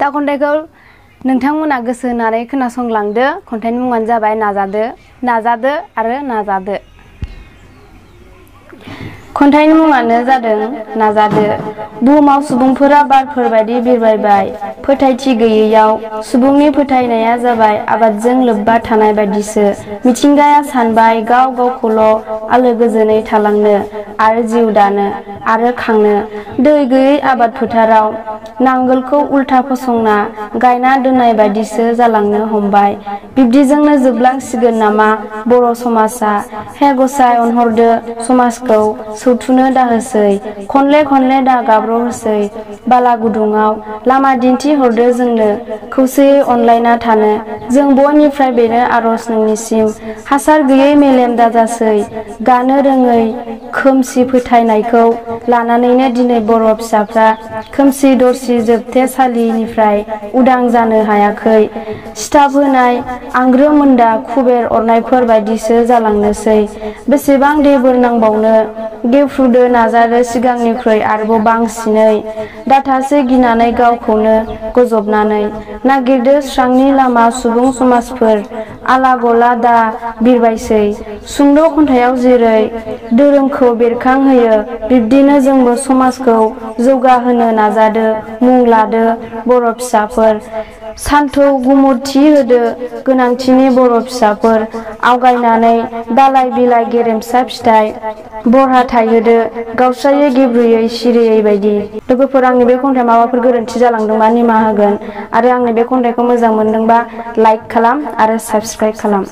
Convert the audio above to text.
दा खन्थाइखौ नोंथांमोना गोसो होनानै खोनासंलांदो। खन्थाइनि मुङानो जाबाय नाजादो नाजादो आरो नाजादो। खन्थाइनि मुङानो जादों नाजादो। बुहुमाव सुबुंफोरा बारफोर बायदि बिरबायबाय। फोथायथि गैयैयाव सुबुंनि फोथायनाया जाबाय आबादजों लोब्बा थानाय बायदिसो। मिथिंगाया सानबाय गाव गावखौल' आलो गोजोनै थालांनो आरो जिउ दानो आरो खांनो। दै गैयै आबाद फोथाराव नांगोलखौ उल्था फसंना गायना दोननाय बायदिसो जालांनो हमबाय। बिब्दिजोंनो जोबलांसिगोन नामा बर' समाजा? हे गसाइ अनहरदो समाजखौ सौथुनो दाहोसै। खनले खनले दा गाब्र'होसै बाला गुदुङाव। लामा दिन्थि हरदो जोंनो खौसेयै अनलायना थानो। जों बयनिफ्राय बेनो आरज नोंनिसिम। हासार गैयै मेलेम दाजासै गानो रोङै खोमसि फोथायनायखौ लानानैनो दिनै बर' फिसाफ्रा खोमसि दरसि जोबथेसालिनिफ्राय उदां जानो हायाखै। सिथाब होनाय आंग्रो मोन्दा खुबेर अरनायफोर बायदिसो जालांनोसै। बेसेबां देबोर नांबावनो? गेवफ्रुदो नाजादो सिगांनिख्रुइ आरोबाव बांसिनै। दाथासै गिनानै गावखौनो गजबनानै। नागिरदो स्रांनि लामा सुबुं समाजफोर आला गला दा बिरबायसै। सुंद' खन्थाइयाव जेरै दोरोंखौ बेरखांहोयो बिब्दिनो जोंबो समाजखौ जौगाहोनो नाजादो। मुं लादो बर' फिसाफोर। सानथौ गुमुरथि होदो गोनांथिनि बर' फिसाफोर। आवगायनानै दालाइ बिलाइ गेरेमसा फिथाइ बरहा थायहोदो गावस्रायै गेब्रुयै सिरियै बायदि। लोगोफोर, आंनि बे खन्थाइया माबाफोर गोरोन्थि जालांदोंबा निमाहा होगोन आरो आंनि बे खन्थाइखौ मोजां मोनदोंबा लाइक खालाम आरो साबस्क्राइब खालाम।